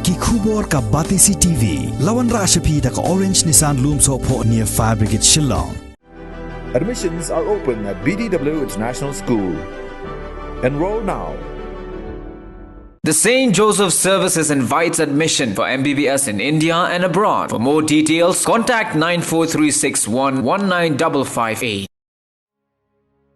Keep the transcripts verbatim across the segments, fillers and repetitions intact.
Ki khubor ka Batesi T V. La wanrah sha phi da ka Orange Nissan Lumsohphoh near Fire Brigade Shillong. Admissions are open at B D W International School. Enroll now. The Saint Joseph Services invites admission for M B B S in India and abroad. For more details, contact nine four three six one one nine double five eight.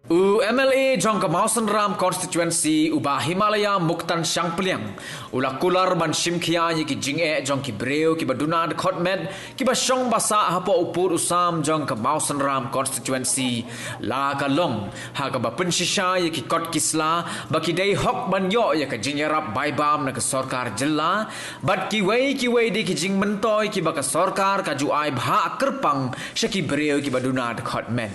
U M L A jong ka Mawsynram constituency, u Bah Himalaya Muktan Shangpliang, u la kular ban shimkhia ïa ki jingeh jong ki briew kiba duna dkhot met, kiba shong ba sah hapoh u pud u sam jong ka Mawsynram constituency, la ka long ha kaba pynshisha ïa ki kot ki sla ba ki dei hok ban ïoh ïa ka jingïarap bai bam na ka sorkar jylla bad kiwei kiwei de ki jingmyntoi kiba ka sorkar ka ju ai bha kyrpang sha ki briew kiba duna dkhot met.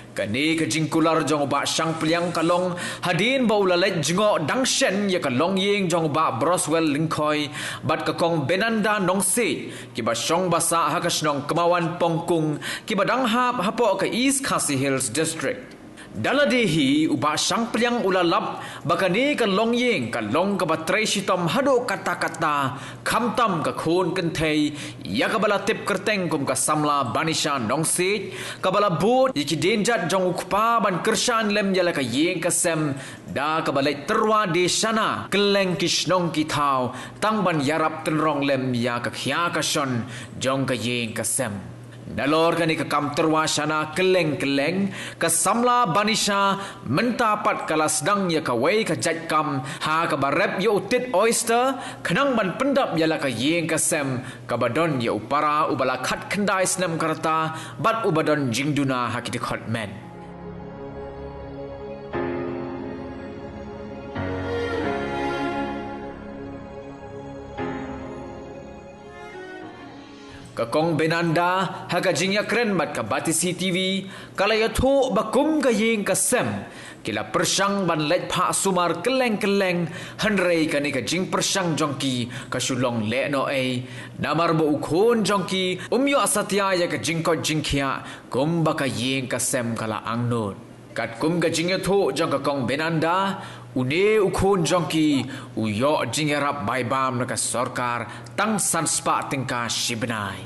Kane ka jingkular jong u Bah Shangpliang ka long hadien ba u la leit jngoh dang shen ïa ka longïing jong u Bah Broswell Lyngkhoi bad ka Kong Benanda Nongsiej, kiba shong ba sah ha ka shnong Kmawan Pongkung, kiba dang hap hapoh ka East Khasi Hills District. Da lade hi, u Bah Shangpliang u la lap ba kane ka longïing ka long kaba trei shitom haduh katta katta, khamtam ka khun kynthei ïa kaba la tip kyrteng kum ka samla Banisha Nongsiej, kaba la bud ïa ki dienjat jong u kpa ban kyrshan lem ïa la ka ïing ka sem, da kaba leit tyrwa die shana kylleng ki shnong ki thaw tang ban ïarap tynrong lem ïa ka khia ka shon jong ka ïing ka sem. Nalor kane ka kam tyrwa shana kylleng kylleng, ka samla Banisha mynta pat ka la sdang ïa kawei ka jait kam ha kaba rep ïa u tit oyster khnang ban pyndap ïa la ka ïing ka sem, kaba don ïa u para uba la khatkhyndai snem ka rta bad uba don jingduna ha ki dkhot met. Ka Kong Benanda, ha ka jingïakren bad ka Batesi T V, ka la ïathuh ba kum ka ïing ka sem, ki la pyrshang ban leit phah sumar kylleng kylleng, hynrei kane ka jingpyrshang jong ki ka shu long lehnohei, namar ba u khun jong ki um ïoh satia ïa ka jingkoit jingkhiah, kumba ka ïing ka sem ka la angnud. Katkum ka jingïathuh jong ka Kong Benanda, une u khun jong ki u ïoh jingïarap bai bam na ka sorkar tang san spah tyngka shi bnai.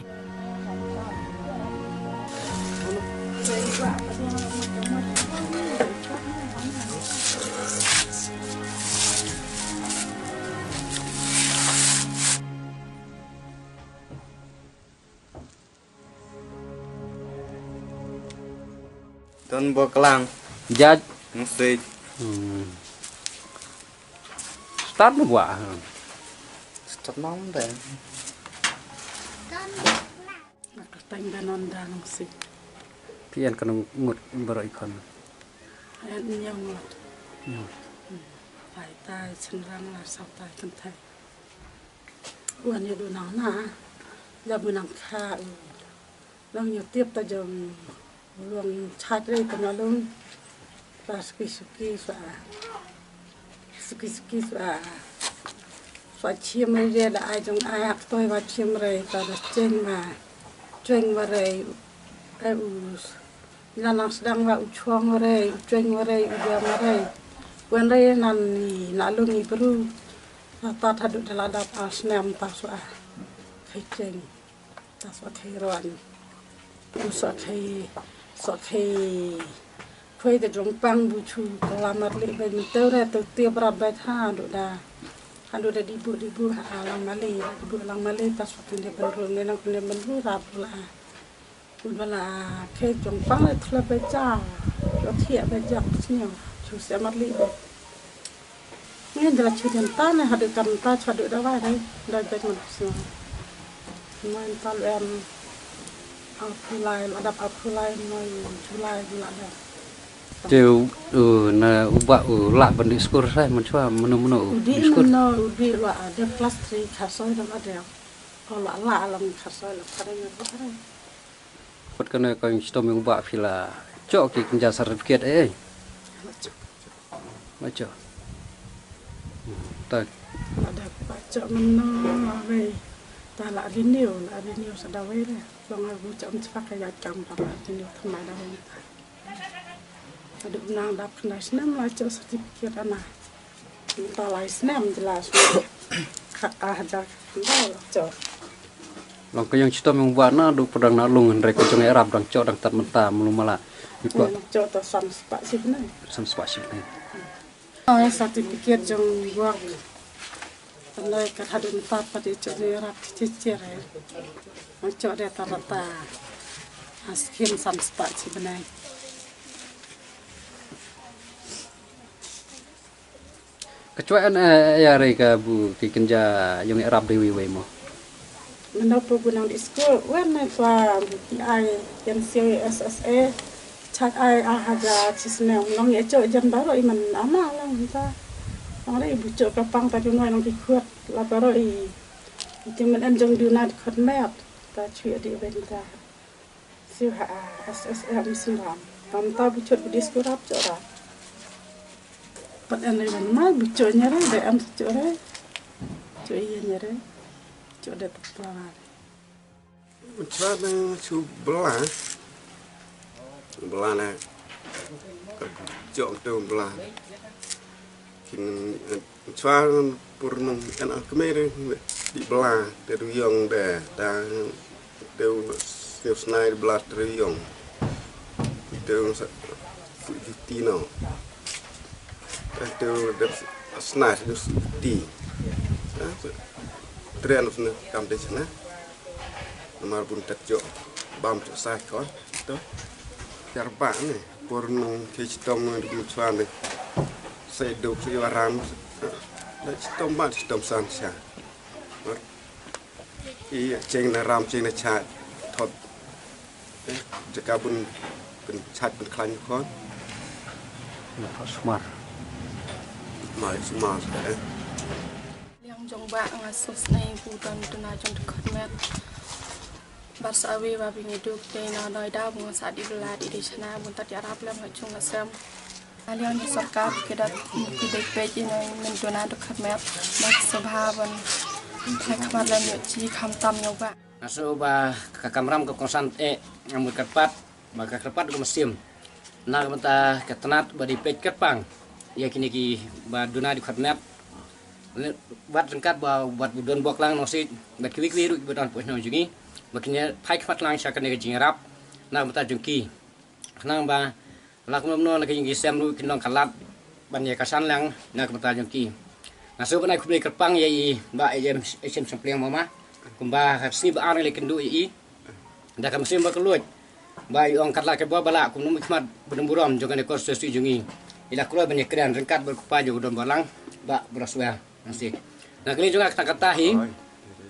Don Boklang. Judge. Mesti. Hmm. Start mo ba? Start mo ba? Kyrteng Benanda Nongsiej. Phi ïa ka ngut baroh i khon? Ïa, hynñiew ngut. Hynñiew. Hmm. Lai tai shynrang, lai saw tai kynthei. Wan ïa u nang na, ïa u nang kha u. Nang ïa tip ta jong u long chait rei ta na lung. Ta suki suki swa. Suki suki swa. Swa chim rei da ai jong ai ak toi wa chim rei ta da cheng ma. Cheng wa rei. Ai u. Ïa nang sdang wa u chong wa rei, u cheng wa rei, u diam wa rei. Wan rei nan ni na lung i bru. Ta ta ta duk da la dap a snem ta swa. Khai cheng. Ta swa khai ron. U swa khai, swa khai. Khoi da jong pang bu chu ka la mat li bai myntew re tu tia brat bai tha du da. Han du da di bu di bu ha a lang mali, di bu lang mali ta swa tu de ban ru ne nang tu de ban ru rap la. U da la khai jong pang le thla bai ja. Yo thia bai ja sñiaw. Chu se mat li bai. Ngin da la chu den ta ne, haduh kam ta chu haduh da wai dai, da bek man sñiaw. Moin ta lu em, a pulai, la dap a pulai, moin July la dap. Te u, u, na u ba u lah ban dih skur sai, man chwa, mano, mano u, u dih dih skur. Mano, u dih la ada class three, Kharsoi la ada. Ko la, la, alam Kharsoi la, kare, kare. Kot kane ko shitom u ba phi la chok ki kynja certificate eh. Ba chok. Ta. Ada ba chok mano wei. Ta la renew, la renew sa da wei le. Long a bu chok mchak ka ya kam ta la renew thamai da wei ta. Adu nang dap kena snem la chok certificate ana. Ta lai snem jelas. Ah, dah. Dah, cok. Long ka ïong chitom ïong ba na du padang na lung hynrei ka jong ïarap dang cok dang tat mynta mlu mala. Ïa ko. Ïa, cok ta san spah shi bnai. San spah shi bnai. Oh, ïa certificate jong work. Tandai ka haduh mynta pat ïa cok ïarap chichir ïa. Ïa cok de ta rata. Askim san spah shi bnai. Ka chwa en, eh, ïa re ka bu ki kynja ïong ïarap dei wei wei mo. Mano pu bu nang di skul wen ne twa bu ki ai ïan siu S S A. Chak ai a haja chi sneng nong ïa cho jan baro i man ama lang ta. Nong re bu cho ka pang ta ju noi nong ki khut la baro i. Ti man en jong du na di khot met ta chui di ben ta. Siu ha a S S M Sinram. Tam ta bu chot bu dis bu rap chot rap. Pat en le ma bu chot nya re de am chot re. Chot ye nya re. Chot de pa. Chot de chu bla. Bla ne. Chot tu bla. Kin Chwa pur nong kan a kmere di bla te du yong de ta te u sniu snai di bla te du yong te u sa ku di ti no te u de snai du ti tren sne kam de sne namar bun tet jo bam jo sai ko to. Jar ba ne por nong ke chitom ne du chwa ne. Sai duk sai waram. Da chitom ba chitom san cha. I cheng na ram cheng na cha thot. Jaka bun bun chat bun klan khon. Smar. Mai smar eh. Liang jong ba nga sus nei bu don duna jong dkhot met. Bar sa awi ba bi ngi duk te na noi da bu nga sa di bla di di chana bu tat ya rap lem ha chung sem. Aliang di sorkar ki dat ki dei pej ino min duna dkhot met. Bak sabha ban thai khmat lem yo chi kham tam yo ba. Nga sngew ba ka kamram ka kongsan eh nga mut kyrpad ba ka kyrpad ka mynsiem. Na ka bynta ka tnat ba dei peit kyrpang ïa kine ki ba duna dkhot met. Wat ryngkat ba wat bu don bok lang nongsiej bad kiwei kiwei ruh ki ba don poi nong jong ngi ba kin ïa phai khmat lang sha kane ka jingïarap na ka bynta jong ki. Khnang ba la kumno kumno na ka jingïasem ruh kin long ka lad ban ïa ka san lang na ka bynta jong ki. Nga shu ban ai khublei kyrpang ïa i Bah H M, H M Sympliang Mama kumba ka sngi ba ar ngi la kynduh ïa i da ka mynsiem ba ka luid ba i ong katba ka bor ba la kumno mynkhmat ba dang burom jong kane ka konstituensi jong i. I la kloi ban ïakren ryngkat bad u kpa jong u Don Balang Bah Broswell. Nasi. Na ka liang jong nga tang kata hi.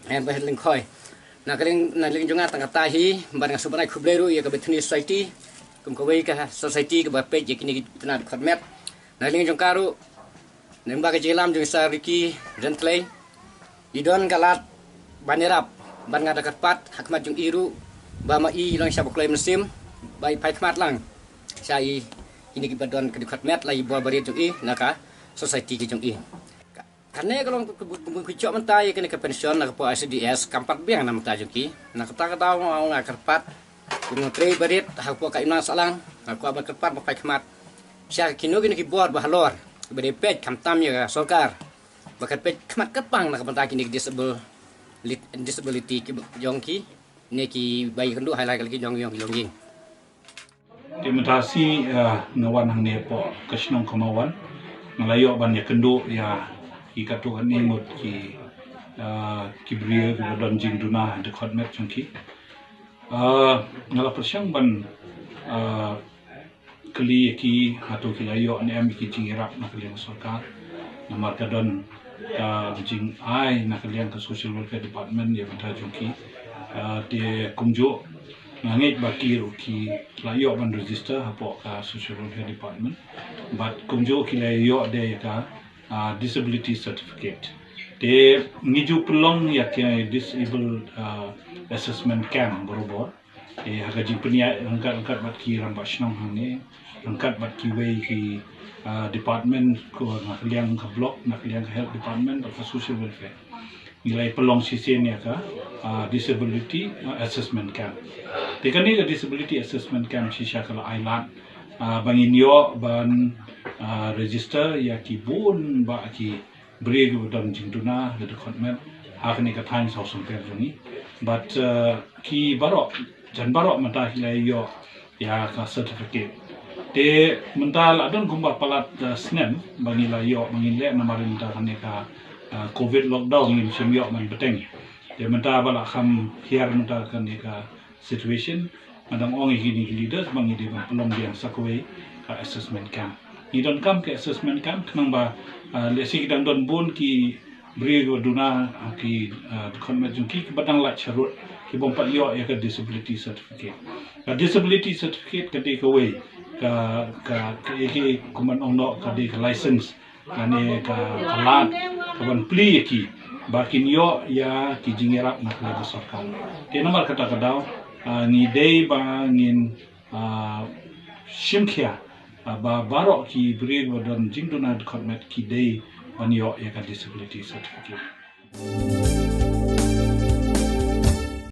Em, Bah Lyngkhoi. Na ka liang, na liang jong nga tang kata hi, bad nga shu ban ai khublei ruh ïa ka Bethany Society kum kawei ka society kaba peit ïa kine ki tnat dkhot met. Na ka liang jong ka ruh, lyngba ka jingïalam jong i Sir Ricky Ryntlei, i don ka lad ban ïarap bad nga da kyrpad ha khmat jong i ruh ba ma i long sha ba kloi mynsiem ba i phai khmat lang sha i kine kiba don ka dkhot met la i bor barit jong i na ka society ki jong i. Kane ka long ka bun ka bun ka jok mynta ïa kane ka pension na ka pdeng I C D S kam pat biang na mynta jong ki. Na kata ka daw nga ong nga kyrpad. Kum nga trei barit ha ka pdeng ka imlang sahlang nga kwah ban kyrpad ba phai khmat sha kino kino ki bor ba halor ba dei peit khamtam ïa ka sorkar ba kan peit khmat kyrpang na ka bynta kine ki disable, disability ki jong ki ne ki ba ïakynduh hai lai ka la ki jong ïong ki jong ki. Te mynta shi, eh, nga wan hangne hapoh ka shnong Khamawan. Nga la ïoh ban ïakynduh ïa ki katto katne ngut ki, eh, ki briew kiba don jingduna ha dkhot met jong ki. Eh, nga la pyrshang ban, eh, kylli ïa ki hato ki la ïoh ne em ïa ki jingïarap na ka liang ka sorkar. Namar ka don ka jingai na ka liang ka Social Welfare Department ïa bynta jong ki. Eh, te kumjuh nga ngeit ba ki ruh ki la ïoh ban register hapoh ka Social Welfare Department. Bad kumjuh ki la ïoh de ïa ka, ah, disability certificate. Te ngi ju pynlong ïa ka disable, ah, assessment camp barobor. Eh, ha ka jingpynïaid ryngkat ryngkat bad ki rangbah shnong hangne, ryngkat bad kiwei ki, ah, department ko na ka liang ka block, na ka liang ka health department bad ka social welfare. Ngi la ïa pynlong shisien ïa ka, ah, disability, ah, assessment camp. Te kane ka disability assessment camp shisha ka la ai lad, ah, ba ngin ïoh ban, ah, register ïa ki bun bah ki, briew kiba don jingduna, ka dkhot met ha kane ka thaiñ Sawsumper jong ngi. Bad uh, ki baroh, jan baroh mynta ki la ïoh ïa ka certificate. Te mynta la don kumba palat uh, snem ba ngi la ïoh, ba ngi leh namar mynta kane ka uh, covid lockdown ngim shym ïoh man bteng. Te mynta ba la kham hiar mynta kane ka situation, nga dang ong ïa kine ki leaders ba ngi dei ban pynlong biang sa kawei ka assessment camp. Ngi donkam ka assessment camp khnang ba uh, lehse ki dang don bun ki briew kiba duna uh, ki uh, dkhot met jong ki kiba dang lait sharud ki bym pat ïoh ïa ka disability certificate. Ka disability certificate ka dei kawei ka ka ka ïa ki kumban ong noh ka dei ka license, kane ka ka lad ka ban plie ïa ki ba kin ïoh ïa ki jingïarap na ka sorkar. Te namar kata ka daw uh, ngi dei ba ngin uh, shim khia uh, ba baroh ki briew ba don jingduna dkhot met ki dei ban ïoh ïa ka disability certificate.